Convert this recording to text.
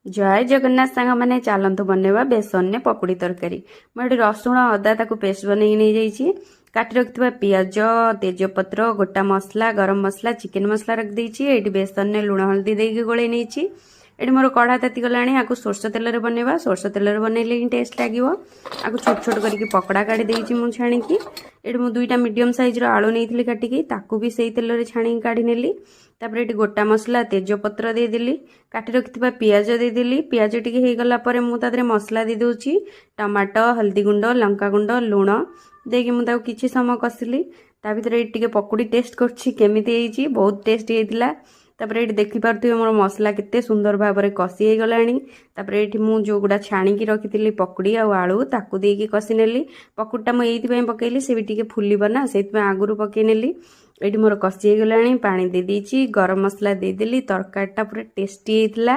ଜୟ ଜଗନ୍ନାଥ ସାଙ୍ଗମାନେ, ଚାଲନ୍ତୁ ବନେଇବା ବେସନରେ ପକୁଡ଼ି ତରକାରୀ। ମୁଁ ଏଠି ରସୁଣ ଅଦା ତାକୁ ପେଷ୍ଟ ବନେଇକି ନେଇଯାଇଛି। କାଟି ରଖିଥିବା ପିଆଜ, ତେଜପତ୍ର, ଗୋଟା ମସଲା, ଗରମ ମସଲା, ଚିକେନ ମସଲା ରଖିଦେଇଛି। ଏଇଠି ବେସନରେ ଲୁଣ ହଳଦୀ ଦେଇକି ଗୋଳେଇ ନେଇଛି। ଏଠି ମୋର କଢ଼ା ତାତିଗଲାଣି। ଆକୁ ସୋରିଷ ତେଲରେ ବନେଇବା। ସୋରିଷ ତେଲରେ ବନେଇଲେ ହିଁ ଟେଷ୍ଟ ଲାଗିବ। ଆକୁ ଛୋଟ ଛୋଟ କରିକି ପକୋଡ଼ା କାଢ଼ି ଦେଇଛି ମୁଁ ଛାଣିକି। ଏଠି ମୁଁ ଦୁଇଟା ମିଡ଼ିୟମ୍ ସାଇଜ୍ର ଆଳୁ ନେଇଥିଲି କାଟିକି, ତାକୁ ବି ସେଇ ତେଲରେ ଛାଣିକି କାଢ଼ି ନେଲି। ତାପରେ ଏଠି ଗୋଟା ମସଲା, ତେଜପତ୍ର ଦେଇଦେଲି। କାଟି ରଖିଥିବା ପିଆଜ ଦେଇଦେଲି। ପିଆଜ ଟିକେ ହେଇଗଲା ପରେ ମୁଁ ତା ଦେହରେ ମସଲା ଦେଇଦେଉଛି। ଟମାଟୋ, ହଳଦୀ ଗୁଣ୍ଡ, ଲଙ୍କା ଗୁଣ୍ଡ, ଲୁଣ ଦେଇକି ମୁଁ ତାକୁ କିଛି ସମୟ କଷିଲି। ତା ଭିତରେ ଏଇଠି ଟିକେ ପକୁଡ଼ି ଟେଷ୍ଟ କରୁଛି କେମିତି ହେଇଛି। ବହୁତ ଟେଷ୍ଟି ହେଇଥିଲା। ତାପରେ ଏଇଠି ଦେଖିପାରୁଥିବେ, ମୋର ମସଲା କେତେ ସୁନ୍ଦର ଭାବରେ କଷି ହେଇଗଲାଣି। ତାପରେ ଏଇଠି ମୁଁ ଯେଉଁଗୁଡ଼ା ଛାଣିକି ରଖିଥିଲି ପକୁଡ଼ି ଆଉ ଆଳୁ, ତାକୁ ଦେଇକି କଷି ନେଲି। ପକୁଡ଼ିଟା ମୁଁ ଏଇଥିପାଇଁ ପକେଇଲି, ସେ ବି ଟିକେ ଫୁଲିବ ନା, ସେଇଥିପାଇଁ ଆଗରୁ ପକେଇ ନେଲି। ଏଇଠି ମୋର କଷି ହେଇଗଲାଣି, ପାଣି ଦେଇଦେଇଛି, ଗରମ ମସଲା ଦେଇଦେଲି। ତରକାରୀଟା ପୁରା ଟେଷ୍ଟି ହେଇଥିଲା।